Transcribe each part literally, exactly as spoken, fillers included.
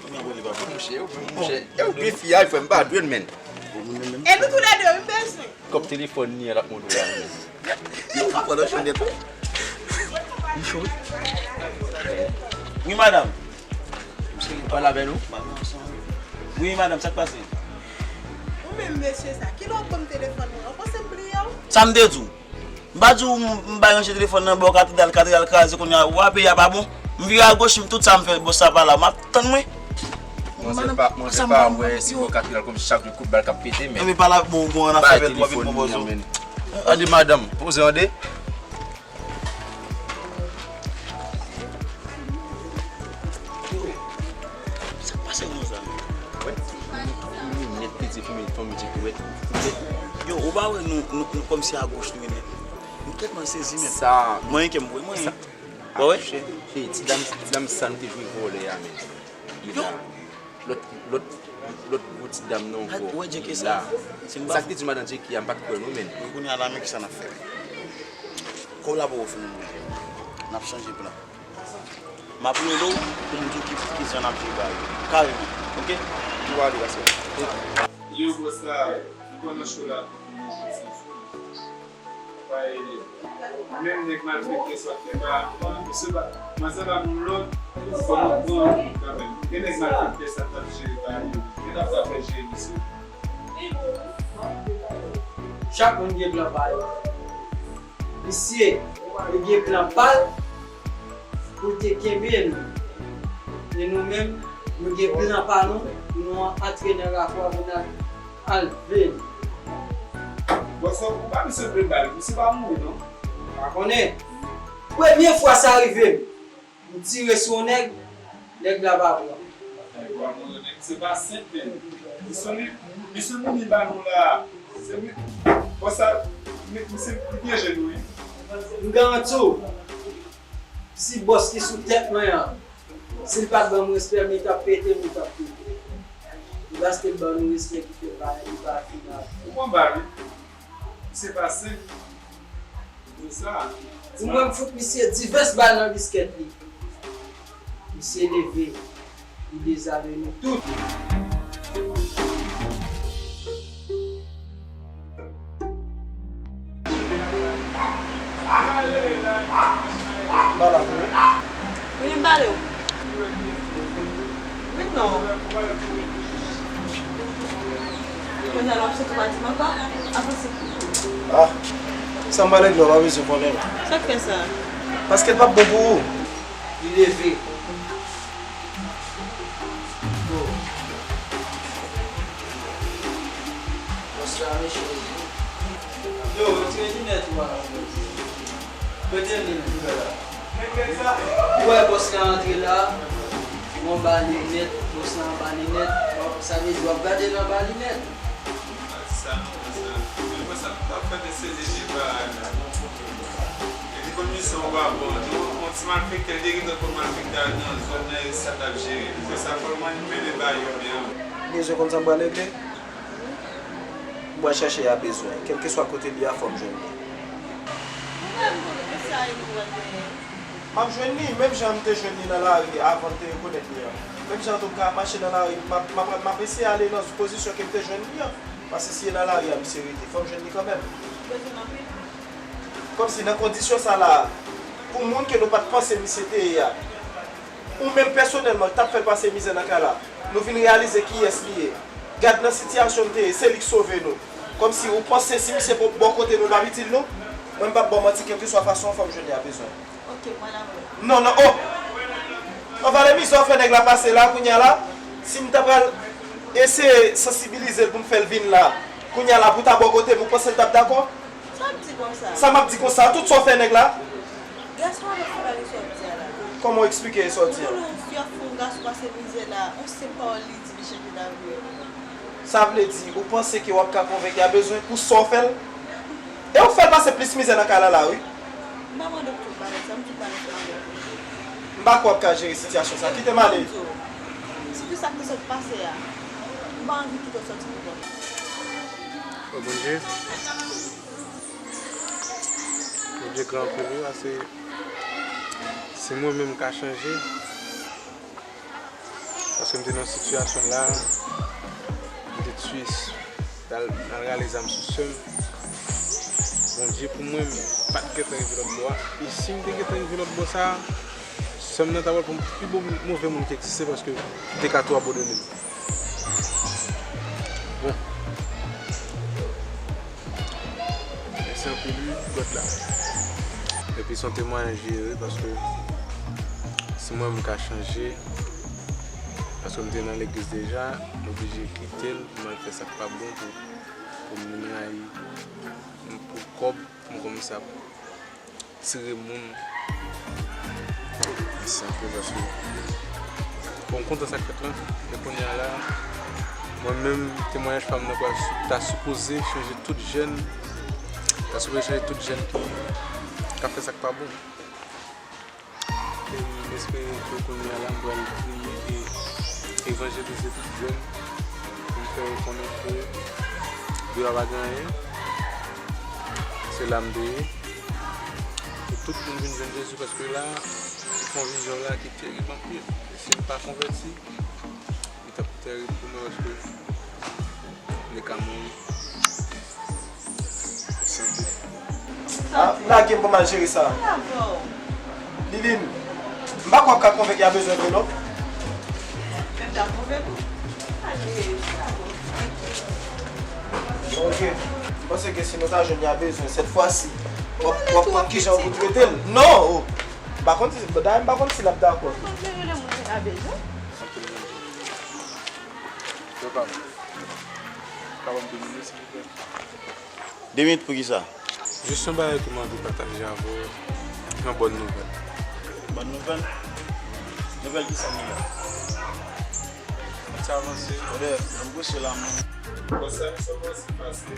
Mwen li pa bon mouche, yo bon mouche. E ou gen fi a, frè m pa dwe l, men. E nou toulède, wi, m bezwen. Kòb telefòn li an l ap montre w la, men. Yo, pa pandan chonde tou. Li cho. Wi, madanm. Misye vin pale avè nou. Wi, madanm, sa k pase? Ou menm, mesye sa, kilè w ban m telefòn mwen? Ou panse m bliye w? Sa m te di w? M pa di w m, m bay ranje telefòn nan bò katedral, katedral kraze kounye a, w a peyi a pa bon. M vire agoch, m tout sa m fè, bòs la pa la, m ap tann mwen. Manzè pa, manzè pa wè si bò katedral kòm chak jou kout bal k ap pete, men. Enben pa la, bon, bon, an afè avè l, w ap vin pran pòz ou. Ande madanm, poze ande. Sa k pase w konsa? Wè, nou nèt pete fanmi, fanmi Djeki, wè. Yo, ou pa wè nou, nou, nou kòmsi agoch nou ye nèt. M tèlman sezi, men. Sa. Mwen, kè m voye, mwen. Sa. Wè, wè. Hey, ti dam, ti dam sa nou te jwe vòlè a, men. Li la. Lòt, lòt, lòt gwo ti dam nan ankò. Wè, Djeki sa. Li la. Sa k te di madan Djeki a, m pa t kwè, non, men. Kounye a la, men kisa n ap fè? Kòb la poko fin bouje. N ap chanje plan. M ap rele w pou m di w ki, ki jan n ap jere bagay yo. Kareman. Oke? Nou pale, pastè. Yo, bòs la, nou pandan cho la, pou nou kontinye. Pa ede. Menm nèg malfektè sa fè ba, misye ba, manzè ba moun lòd, fò nou pran kanmenm. Gen nèg malfektè sa t ap jere bagay yo. Yo t ap fè jere misye. Chak moun gen plan pa yo. Misye, li gen plan pa l pou l te kenbe nou. E nou menm, nou gen plan pa nou pou nou antre nan rapò pou n al, al vle li. Bòs, ou pa misye vle bal, misye pa mouri non. Pa konnen. Premye fwa sa rive m. M tire sou yon nèg, nèg la pa pran. Nèg pa pran, nèg se pa senp, men. Misye li, misye li ba nou la. Se li, bòs sa, li, misye li pyeje nou, wi. M garanti w, si bòs ki sou tèt mwen an, si l pa t ban m respè, men t ap pete, men t ap pete. E paske l ban nou respè ki fè bagay li pa fin ap. Ou konn ba li. Misye pa senp. Pou mwen, m fout misye divès bal nan biskèt li. Misye leve, li dezame nou tout. Ba la pou ou. Vini m pale w. Vin non. Kounye a la w ap soti w pa di m ankò? Avanse. Ah, sa m pale dlo, w pa bezwen konnen. Sa k fè sa? Paske l p ap bon pou ou. Li leve. Yo, retire linèt ou a. Mete linèt ou la. Ou wè bòs la antre la, ou anba linèt, bòs la anba linèt, sa vle di w ap gade l anba linèt. Sa non, sa. Men mwen sa m t ap fè, se leje bagay la. Epi konn misye ou pa bon, nou, yon ti malfektè, li te gentan konn malfektè a nan zòn nan, e sa l t ap jere. Pou sa, fò l mande bagay yo byen. Bezwen konn sa m pral regle? M pral chache a bezwen. Kèlkeswa kote li a, fò m jwenn li. Ou menm, kote mesye a ye nou pral genyen? M ap jwenn li, menm jan m te jwenn li nan lari avan l te rekonèt li an. Menm jan tou m ka ap mache nan lari, m ap, m ap, m ap eseye ale nan pozisyon ke m te jwenn li an. Paske si e nan lari a misye rete, fò m jwenn li kanmenm. Ou bezwen l anpil? Kòmsi nan kondisyon sa la, pou moun ke nou pa t panse misye te ye a, ou menm pèsonèlman k t ap fè l pase mizè nan kay la, nou vin reyalize kiyès li ye. Gad nan sitiyasyon n te ye, se li k sove nou. Kòmsi ou panse si misye bò, bò kote nou, l ap itil nou? Mwen m p ap ba w manti, kèlkeswa fason an, fò m jwenn li a bezwen. Ok, mwen la vre. Non, non, oh! Anvale mizè w fè nèg la pase la, kounye a la, si m ta pral eseye sansibilize l pou m fè l vin la, kounye a la, pou ta bò kote m, ou panse l t ap dakò? Sa w ap di konsa? Sa m ap di konsa, tout sa w fè nèg la? Gason an fè bagay sa w ap di a la. Kòman w eksplike sa w di a? Ou konnen w fyèf pou yon gason pase mizè la, yon senp pawòl li di li chanje lavi w. Sa vle di, ou panse ke w ap ka konvenk a bezwen pou sa w fè l? E ou fè l pase plis mizè nan kay la la, wi. M pa mande w pou tout bagay sa, m tout bagay sa avè w. M pa kwè w ap ka jere sitiyasyon sa. Kite m ale. Sitou sa k te sot pase a, m pa anvi kite w sòti pou kont ou. O Bondye. Bondye gran anpil, wi, paske si mwen menm m ka chanje, sa Paske m te nan sitiyasyon la, m te t Swis, al, al rale zam sou sè m. Bondye pou mwen, m pa t gentan rive lòt bò a. E si m te gentan rive lòt bò sa a, sè m nan ta pral pran pi bon, move moun ki egziste paske li te ka tou abandone m. Bon. Mèsi anpil wi, God la. Epi se yon temwayaj li ye wi, paske si mwen m ka chanje, paske m te nan legliz deja, m oblije kite l pou m al fè sa k pa bon, pou, pou m rayi, pou kòb, pou m kòmanse ap tire moun. Mèsi anpil paske, bon, m kontan sa k fèt la. Men kounye a la, mwen menm, temwayaj pa m nan pral sou, ta sipoze chanje tout jèn, ta sipoze chanje tout jèn ki, k ap fè sa k pa bon. E m espere ke kounye a la, m pral priye e evanjelize tout jèn pou m fè yo konnen ke Bondye pa gen anyen. Se la m te ye. Pou tout moun vin jwenn Jezi, paske la, li fè yon vizyon la ki terib anpil. E si m pa konvèti, li t ap terib pou mwen, paske m te ka mouri. Mèsi anpil. Ah, lage m pou m al jere sa. Liline, m pa kwè w ap ka konvenk li a bezwen envelòp. Men m t ap konvenk ou. Al jere sa. Ok. M panse ke si nou ta jwenn li a bezwen, sèt fwa si, w ap, w ap konn kijan pou trete l. Non! Oh. M pa konn si, dayè, m pa konn si l ap dakò tou. Mwen konn rele moun ki ta bezwen. Yo pa. Ka ban m de minit, silvouplè? De minit pou kisa? Jis yon bagay ke m anvi pataje avè w, yon bòn nouvèl. Bòn nouvèl? Nouvèl kisa m gen la? Ann avanse. Brother, ann bouche la, man. Bon, sa, sa, sa, sa, sa,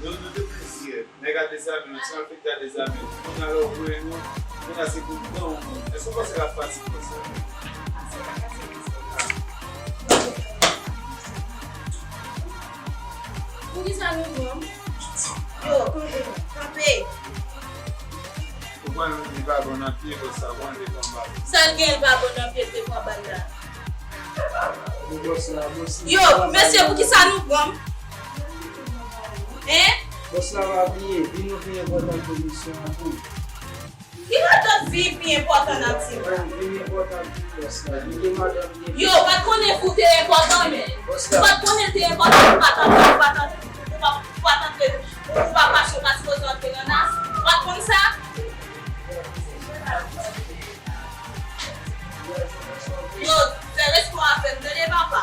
nou, nou te plizyè. Nèg a dezame nou, trafik la dezame nou. Kounye a la w voye nou, kounye a se pou nou pran yon moun. Èske w panse l ap fasil konsa? Poukisa nou pran? Yo, kanpe, kanpe. Ou pran yon li pa bon nan pye, konsa, ou anlè konba. Sa l gen, li pa bon nan pye, l te pran bal la. Yo, mesye, poukisa nou pran m? Hein? Bòs la pa bliye, vi nou pi enpòtan ke misyon an tou. Ki ladan vi pi enpòtan n ap di? Wi, vi m enpòtan pou bòs la. Li gen madanm, li gen... Yo, w pa t konnen vi w te enpòtan, men. Bòs la. Ou pa t konnen l te enpòtan, ou pa t antre, ou pa t antre, ou pa, ou pa t antre, ou pa pase, ou pa sipoze antre nan nas. Ou pa t konn sa? Yo, fè respè w a fè m, tande, papa.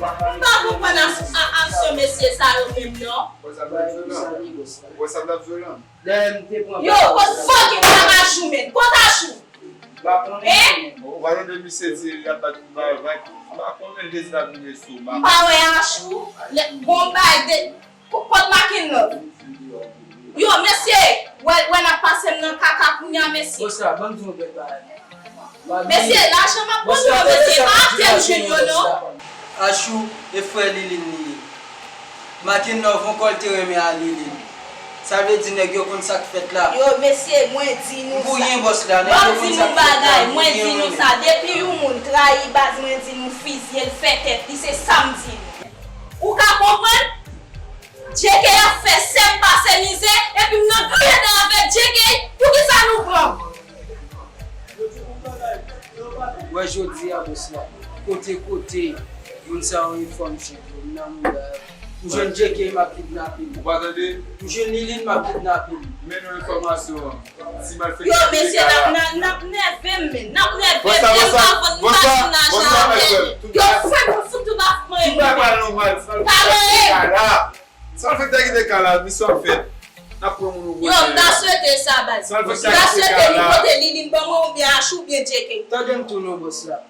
M pa konprann a, a, aksyon mesye sa yo menm, non. Yo, kot fucking Achou, men? Kot Achou? Hein? Ou pa tande misye di l ap bat pou bagay, m pa konnen l te di l ap vin sou m. M pa wè Achou, bon bagay de, kot Makenlove? Yo, mesye, wè, wè n ap pase m nan kaka kounye a, mesye. Mesye, lajan m ap ban nou yo, mesye, pa ap fè m jwenn yo, non. Achou e frè Liline li ye. Makenlove ankò l te renmen a Liline. Sa vle di nèg yo konn sa k fèt la. Yo, mesye, mwen di nou sa. Bouyen bòs la, nèg yo konn sa k fèt la. Mwen di nou sa, depi yon moun trayi baz, mwen di nou fizye l, fè tèt li, se sa m di nou. Ou ka konprann? Djeke ap fè sè m pase mizè, epi m nan griyen dan avèk Djeke, poukisa nou pran m? Wè jodi a, bòs la, kote, kote, moun sa yo ye fò m cheve, m nan mouda. M jwenn Djeke, m ap kidnape l. Ou pa tande? M jwenn Liline, m ap kidnape l. Men nou enfòmasyon an. Yo, mesye, n ap, n ap, n ap nève m, men. N ap nève m, men m pa vann, m pa vann lajan avè l. Yo, fè m fout tout afè mwen. Tout bagay pa nòmal, sa l fè ta kite ka la. Sa l fè ta kite ka la, misyon ap fèt. N ap pran moun ou voye. Yo, m ta swete sa, baz. Sa l fè ta kite ka la. M ta swete nou pote Liline ban mwen oubyen Achou oubyen Djeke. Tande m tou non, bòs la.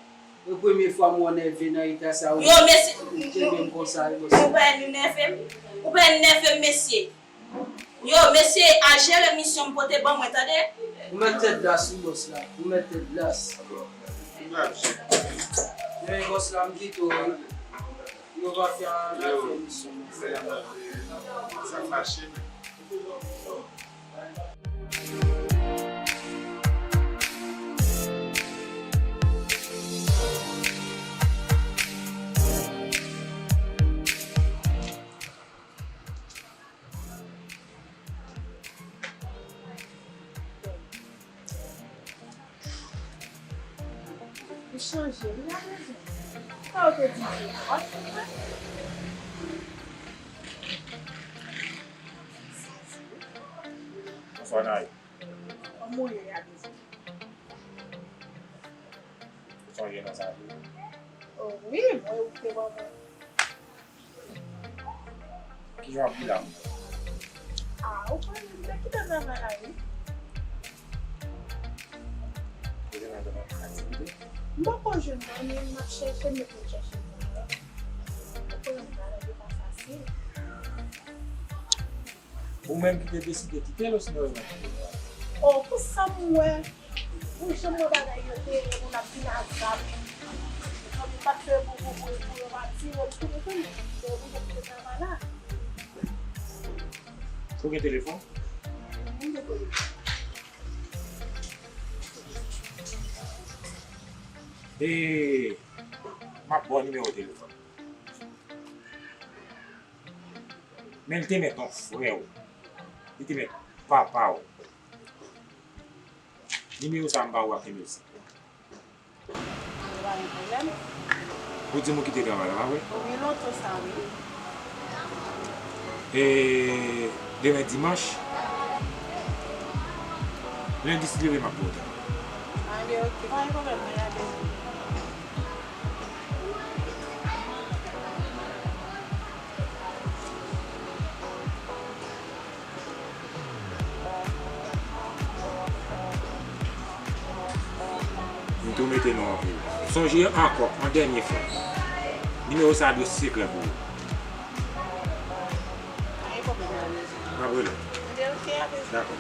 E premye fwa m wè w nève nan eta sa, wi. Yo, mesye. Kenbe m konsa, wi, bòs. Ou pa vin nève m? Ou pa vin nève m, mesye? Yo, mesye, al jere misyon m pote ban mwen, tande? Ou mèt tèt glas, wi, bòs la. Ou mèt tèt glas. Men, bòs la, m kite w, wi. Yo va fè ann al fè misyon, bòs la. Sa fache, men. Chanje, wi, aprezen. Sa yo te di, se pa se vre. Bonswa, Nay. Kòman w ye, aprezen? Ou sonje nan sa tou? O wi, mwen ou te ban mwen. Kijan w ap viv la? A, ou konnen, m te kite travay la, wi. Ou te nan aktivite? M poko jwenn anyen, m ap chèche, m ret chèche travay. Ou konnen bagay yo pa fasil. Ou menm ki te deside kite l, osinon yo mete w? O, pou sa m wè, pou jan m wè bagay yo te ye, moun ap vin a zam. Zanmi m pa t fè pou, pou, pou, pou yo pati, yo tou, yo tou, yo oblije kite travay la. Ou gen telefòn? M gen telefòn. E, m ap ba w nimewo telefòn. Men l te mèt yon frè w. Li te mèt papa w. Nimewo sa a m ba ou a, kenbe l. Yo pa gen pwoblèm. Ou di m ou kite travay la, pa vre? Wi, lontan sa, wi. E demen dimanch, lendi si Dye vle m ap ba w travay. A, men oke, pa gen pwoblèm, mwen ap M tou mete non an pou ou. Sonje ankò, yon dènye fwa. Nimewo sa a dwe sekrè pou ou. Pa gen pwoblèm, m ap rele w. M te oke avè sa. Dakò.